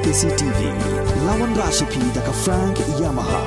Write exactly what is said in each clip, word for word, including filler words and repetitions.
K C T V, la wanrah sha phi da ka Frank Yamaha,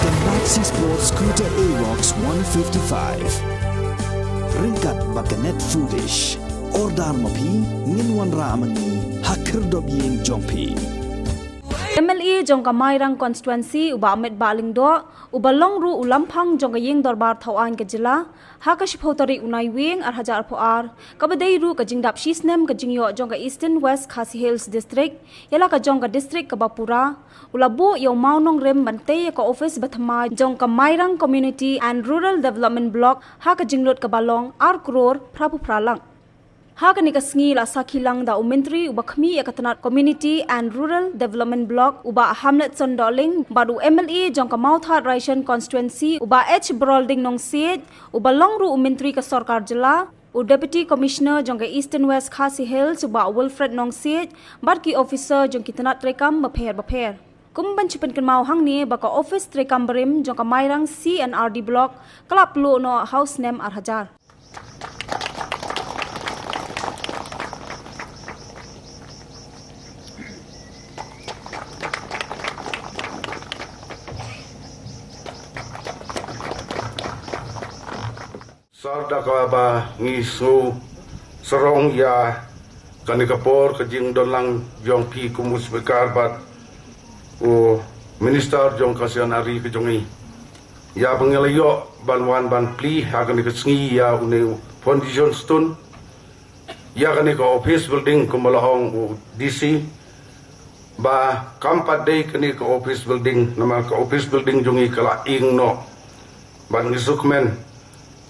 ka Maxi Sport Scooter Aerox one fifty-five. Ryngkat bad ka Net Foolish. Order ma phi, ngin wanrah ma ngi ha khyrdop ïing jong phi. M L A jong ka Mairang Constituency, u Bah Amitbah Lyngdoh, uba long ruh u lamphang jong ka Ïing Dorbar Thawaiñ ka Jylla, ha ka shiphew tarik u Naiwieng ar hajar arphew ar, kaba dei ruh ka jingdap shisnem ka jingïoh jong ka Eastern West Khasi Hills District, ïa la ka jong ka district kaba pura, u la buh ïa u mawnongrim ban tei ïa ka office ba thymmai jong ka Mairang Community and Rural Development Block ha ka jinglut kaba long ar klur phra phew phra lak. Ha kane ka sngi la sakhi lang da u Myntri uba khmih ïa ka tnat Community and Rural Development Block, u Bah Hamletson Dohling, bad u M L A jong ka Mawthadraishan Constituency, u Bah H Brolding Nongsiej, uba long ruh u Myntri ka Sorkar Jylla, u Deputy Commissioner jong ka Eastern West Khasi Hills, u Bah Wilfred Nongsiej, bad ki officer jong ki tnat treikam bapher bapher. Kum ban shu pynkynmaw hangne ba ka office treikam barim jong ka Mairang C and R D Block ka la pluh noh ha u snem ar hajar. Sar da kaba ngi sngew sarong ïa kane ka por ka jingdon lang jong phi kum u Speaker bad u Minister jong ka C and R D ka jong ngi. Ïa ba ngi la ïoh ban wan ban plie ha kane ka sngi ïa une u foundation stone ïa kane ka office building kumba la ong u D C, ba kam pat dei kane ka office building, namar ka office building jong ngi ka la ing noh. Bad ngi sngewkmen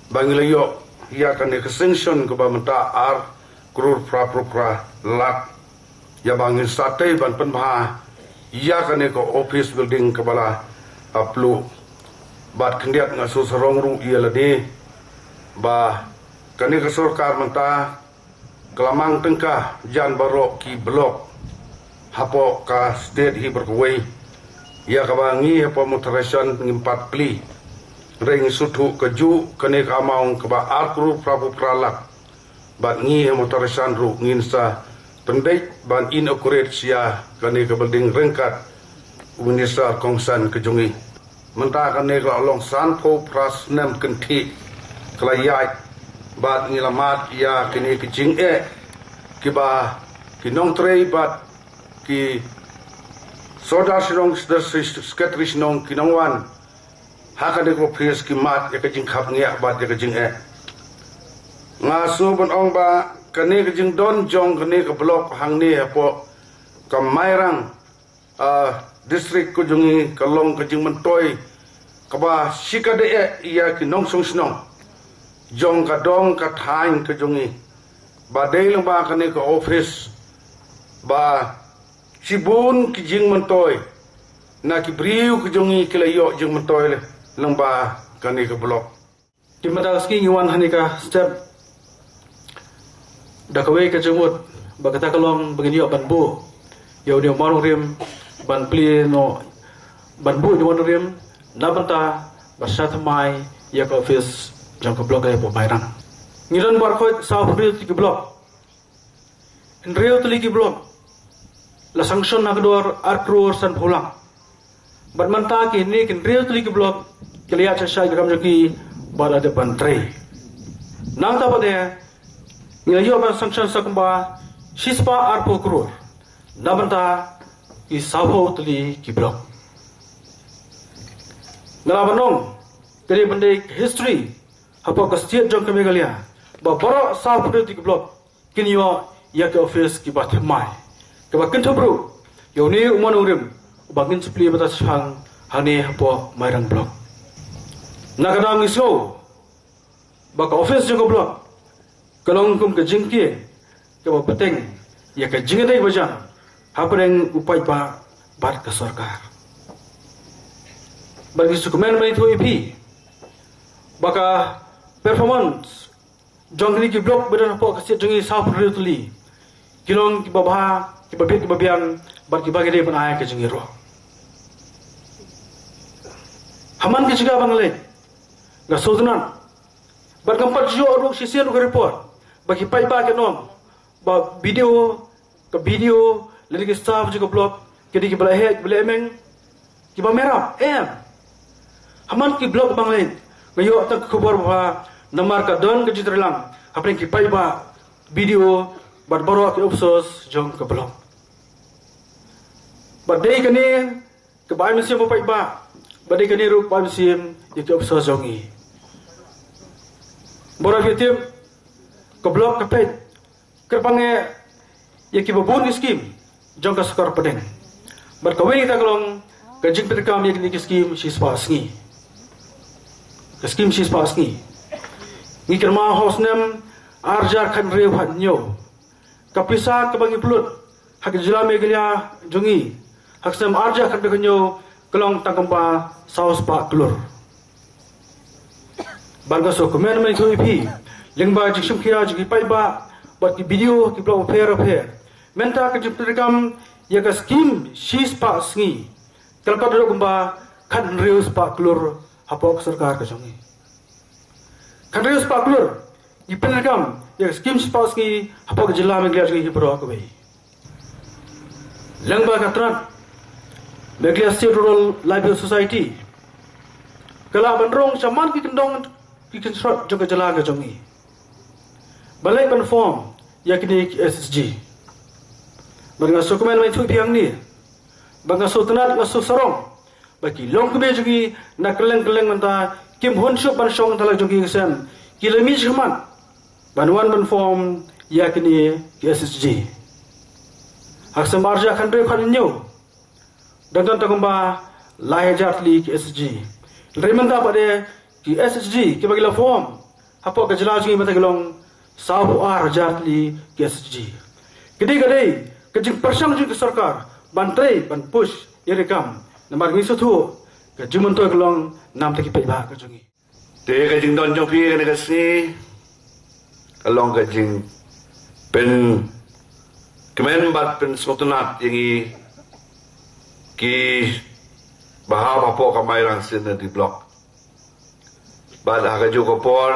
ba ngi la ïoh ïa kane ka sanction kaba mynta ar klur phra phew phra lak. Ïa ba ngin sa tei ban pynbha ïa kane ka office building kaba la pluh. Bad khyndiat nga sngewsarong ruh ïa lade ba kane ka sorkar mynta ka la mang tyngka jan baroh ki block hapoh ka state hi baroh kawei. Ïa kaba ngi hapoh Mawthadraishan ngim pat plie. Hynrei ngi sngewthuh kajuh kane ka amount kaba ar klur phra phew phra lak. Bad ngi ha Mawthadraishan ruh ngin sa pynbeit ban inaugurate ïa kane ka building ryngkat u Minister kongsan ka jong ngi. Mynta kane ka la long sanphew phra snem kynthih ka la ïaid bad ngi la mad ïa kine ki jingeh kiba ki nongtrei bad ki sordar shnong, sordar secretary shnong ki nongwan ha kane ka office ki mad ïa ka jingkhapngiah bad ïa ka jingeh. Nga sngew ban ong ba kane ka jingdon jong kane ka block hangne hapoh ka Mairang, ah, district ka jong ngi ka long ka jingmyntoi kaba shikatdei eh ïa ki nongshong shnong jong ka dong ka thaiñ ka jong ngi. Ba dei lyngba kane ka office ba shibun ki jingmyntoi na ki briew ka jong ngi ki la ïoh jingmyntoi lyngba kane ka block. Te mynta ka sngi ngi wan hangne ka step da kawei ka jingmut ba kata ka long ba ngin ïoh ban buh ïa une u mawnongrim ban plie noh, ban buh ïa une u mawnongrim na bynta ba sha thymmai ïa ka office jong ka block hapoh Mairang. Ngi don baroh khoit sawphew tylli ki block. Hynriew tylli ki block la sanction ha ka dor ar klur sanphew lak. Bad mynta kine ki hynriew tylli ki block ki la ïaid sha ka kam jong ki bad la dep ban trei. Nangta pat ngi la ïoh ban sanction sa kumba shispah arphew klur na bynta ki sawphew tylli ki block. Nga la ban ong kane ban dei history hapoh ka state jong ka Meghalaya ba baroh sawphew tylli ki block kin ïoh ïa ki office kiba thymmai, kiba kynthup ruh ïa une u mawnongrim uba ngin sa plie mynta shaphang hangne hapoh Mairang block. Na ka daw ngi sngew ba ka office jong ka block ka long kum ka jingkieng kaba bteng ïa ka jingïadei bajan hapdeng u paidbah bad ka sorkar. Bad ngi sngewkmen ban ïathuh ïa phi ba ka performance jong kine ki block ba don hapoh ka state jong ngi sawphew hynriew tylli ki long kiba bha, kiba biang, kiba biang bad kiba ki dei ban ai ka jingïaroh. Ha man ka jaka ba nga leit nga sngewtynnat bad ngam pat ïoh ruh shisien ruh ka report ba ki paidbah ki ong ba B D O, ka B D O Lane ki staff jong ka block, ki dei kiba la heh, kiba la heh meng, kiba mih rap, em. Ha man ki block ba nga leit, nga ïoh tang ka khubor ba namar ka don ka jingtreilang hapdeng ki paidbah, BDO, bad baroh ki officers jong ka block. Bad dei kane kaba ai mynsiem ba paidbah, bad dei kane ruh ba ai mynsiem ïa ki officers jong ngi. Baroh phi tip, ka block ka peit kyrpang eh ïa kiba bun ki skim jong ka sorkar pdeng. Bad kawei na kita ka long ka jingpyntreikam ïa kine ki skim shispah sngi. Ka skim shispah sngi, ngi kynmaw ha u snem ar hajar khathynriew khathynñiew, ka pisa kaba ngi pynlut ha ka jylla Meghalaya jong ngi ha ka snem ar hajar khathynriew khathynñiew ka long tang kumba saw spah klur. Bad nga sngewkmen ban ïathuh ïa phi, lyngba ka jingshim khia jong ki paidbah bad ki BDO ki block bapher bapher, mynta ka jingpyntreikam ïa ka skim shispah sngi ka la kot haduh kumba khathynriew spah klur hapoh ka sorkar ka jong ngi. Khathynriew spah klur ngi pyntreikam ïa ka skim shispah sngi hapoh ka jylla Meghalaya jong ngi hi baroh kawei. Lyngba ka tnat Meghalaya State Rural Livelihood Society, ka lah ban rung shaman ki kyndong ki kynshrot jong ka jylla ka jong ngi ban leit ban form ïa kine ki SHG. Bad nga sngewkmen ban ïathuh ïa phi hangne, bad nga sngewtynnat, nga sngewsarong ba ki longkmie jong ngi na kylleng kylleng mynta kim hun shuh ban shong ha la jong ki ksem, ki la mih shakhmat ban wan ban form ïa kine ki SHG. Ha ka snem ar hajar khathynriew khathynñiew dang don tang kumba lai hajar tylli ki SHG. Hynrei mynta pat de ki SHG kiba ki la form hapoh ka jylla jong ngi mynta ki long sawphew ar hajar tylli ki SHG. Ka dei, ka dei ka jingpyrshang jong ka sorkar ban trei ban push ïa kane ka kam. Namar ngi sngewthuh ka jingmyntoi ka long namar ki paidbah ka jong ngi. Te ka jingdon jong phi kane ka sngi ka long ka jingpynkmen bad pynsngewtynnat ïa ngi kiba hap hapoh ka Mairang C and D Block. Bad ha kajuh ka por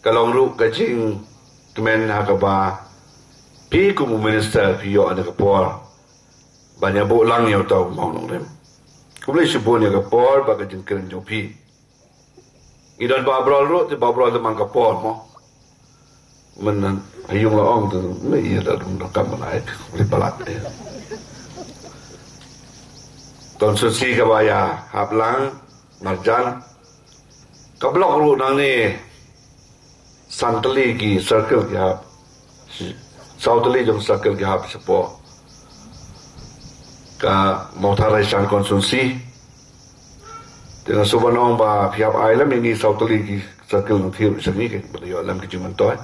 ka long ruh ka jingkmen ha kaba phi kum u minister phi ïoh ïa ka por ban ïa buh lang ïa uta u mawnongrim. Khublei shibun ïa ka por bad ka jingkren jong phi. Ngi don Bah Brol ruh, te Bah Brol te man ka por mo. Mynta ha ïing la ong te, me ïa da dum da kam na ai, ri palat te. Konstituensi kaba ïa hap lang marjan, ka block ruh nangne san tylli ki circle ki hap. Saw tylli jong circle ki hap shapoh ka Mawthadraishan constituency. Te nga shu ban ong ba phi hap ai lem ïa ngi saw tylli ki circle, ngi thied sha ngi, ka ban ïoh lem ka jingmyntoi.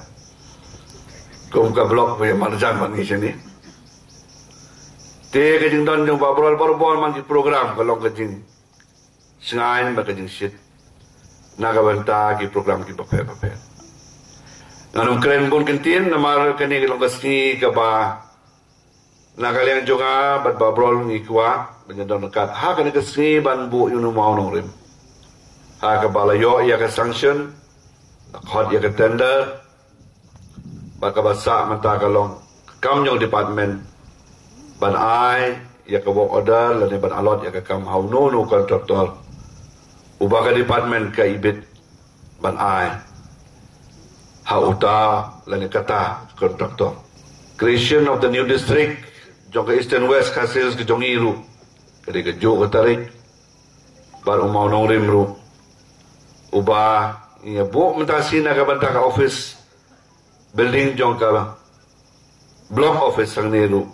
Kum ka block ba ïa marjan bad ngi shane. Te ka jingdon jong Bah Brol baroh man ki program ka long ka jing shngaiñ bad ka jingshit na ka bynta ki program kiba pher bapher. Ngan ym kren bun kyntien namar kane ka long ka sngi kaba na ka liang jong nga bad Bah Brol ngi kwah ban ïa don ryngkat ha kane ka sngi ban buh ïa une u mawnongrim ha kaba la ïoh ïa ka sanction, la khot ïa ka tender. Bad kaba sah mynta ka long ka kam jong department ban ai ïa ka work order lane ban allot ïa ka kam ha uno uno u contractor uba ka department ka ibit ban ai ha uta lane kata ka contractor. Creation of the new district jong ka Eastern West Khasi Hills ka jong ngi ruh ka dei kajuh ka tarik. Bad u mawnongrim ruh uba ngi ïa buh mynta shi na ka bynta ka office building jong ka block office hangne ruh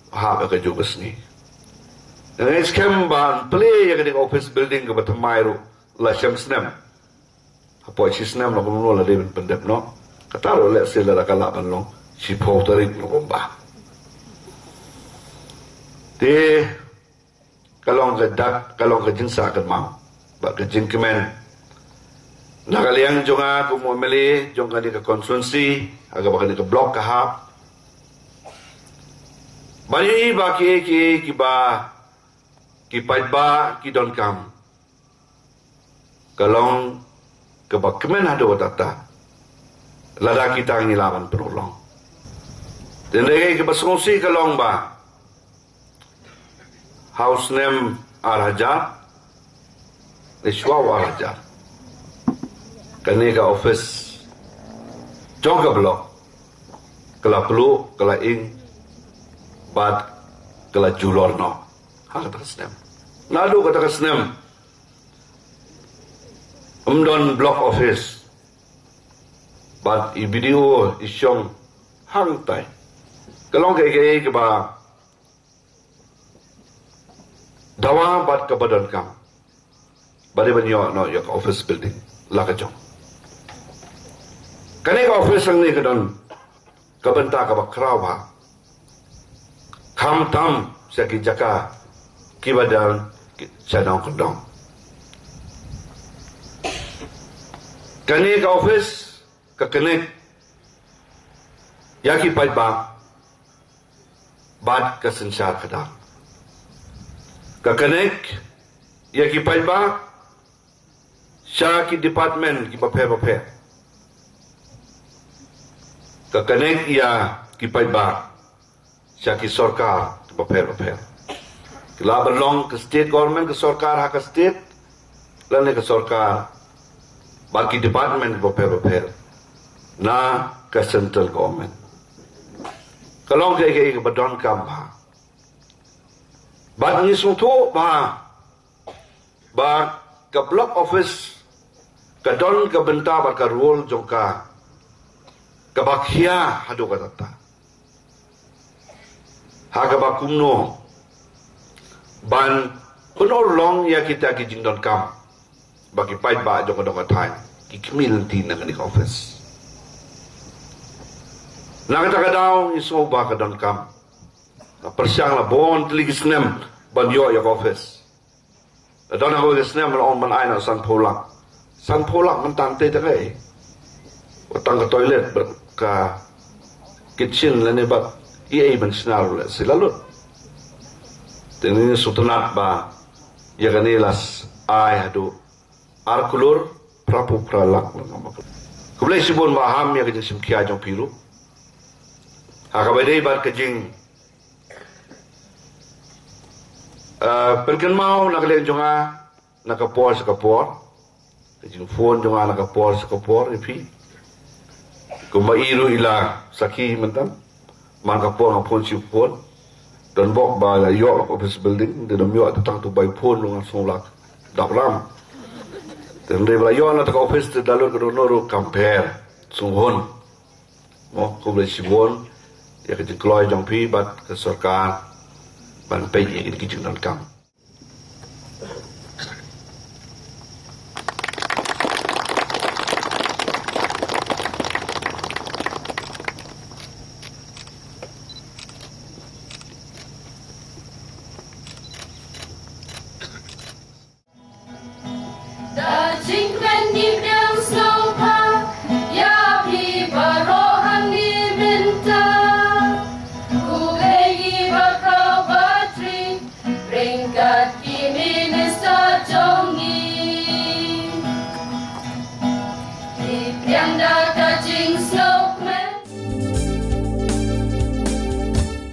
hap ïa kajuh ka sngi. Nga ngeit skhem ba plie ïa kane ka office building kaba thymmai ruh la shem snem. Hapoh shi snem la kumno la dei ban pyndep noh. Kata ruh lehse lada ka lah ban long shiphew tarik November. Te ka long ka dak, ka long ka jingsah kynmaw bad ka jingkmen na ka liang jong nga kum u MLA jong kane ka constituency ha kaba kane ka block ka hap. Ban ïohi ba kiei kiei kiba ki paidbah ki donkam ka long kaba kmen haduh katta lada kita ngi lah ban pynurlong. Te hynrei kaba sngewsih ka long ba ha u snem ar hajar, ne shwa u ar hajar, kane ka office jong ka block ka la pluh, ka la ing, bad ka la julor noh ha kata ka snem. Naduh kata ka snem ym don block office, bad i B D O i shong hangtai. Ka long kaei kaei kaba dawa bad kaba donkam ba dei ban ïoh noh ïa ka office building la ka jong. Kane ka office hangne ka don ka bynta kaba khraw bha, khamtam sha ki jaka kiba don sha nongkyndong. Kane ka office ka connect ïa ki paidbah bad ka synshar khadar. Ka connect ïa ki paidbah sha ki department kiba pher bapher. Ka connect ïa ki paidbah sha ki sorkar kiba pher bapher. Ki lah ban long ka state government, ka sorkar ha ka state, lane ka sorkar bad ki department kiba pher bapher na ka central government. Ka long kaei kaei kaba donkam bha. Bad ngi sngewthuh bha ba ka block office ka don ka bynta bad ka role jong ka kaba khia haduh katta. Ha kaba kumno ban pynurlong ïa kita ki jingdonkam ba ki paidbah jong ka dong ka thaiñ ki khmih lynti na kane ka office. Na kata ka daw ngi sngew ba ka donkam. La pyrshang la bun tylli ki snem ban ïoh ïa ka office. La don ha kawei ka snem la ong ban ai noh sanphew lak. Sanphew lak mynta te tang ei. Wat tang ka toilet bad ka kitchen lane bad ei ei ban shna ruh lehse la lut. Te ngi sngewtynnat ba ïa kane la ai haduh ar klur phraphew phra lak. Khublei shibun Bah Ham ïa ka jingshim khia jong phi ruh. Ha kaba ïadei bad ka jing, eh, pynkynmaw na ka liang jong nga na ka por sha ka por, ka jingphone jong nga na ka por sha ka por ïa phi. Kumba i ruh i la sakhi mynta. Man ka por nga phone shi phone. Don bok ba la ïoh la ka office building, te dang ym ïoh te tang tu bai phone ruh nga sngew la dap ram. Te hynrei ba la ïoh na kata ka office te da lut ka dohnud ruh kam pher. Sngewhun. Mo, khublei shibun ïa ka jingkloi jong phi bad ka sorkar ban peit ïa ki jingdonkam. Da jingkmen ngi pdiang sngewbha ïa phi baroh hangne mynta. Khublei ïa phi baroh ba tring ryngkat ki minister.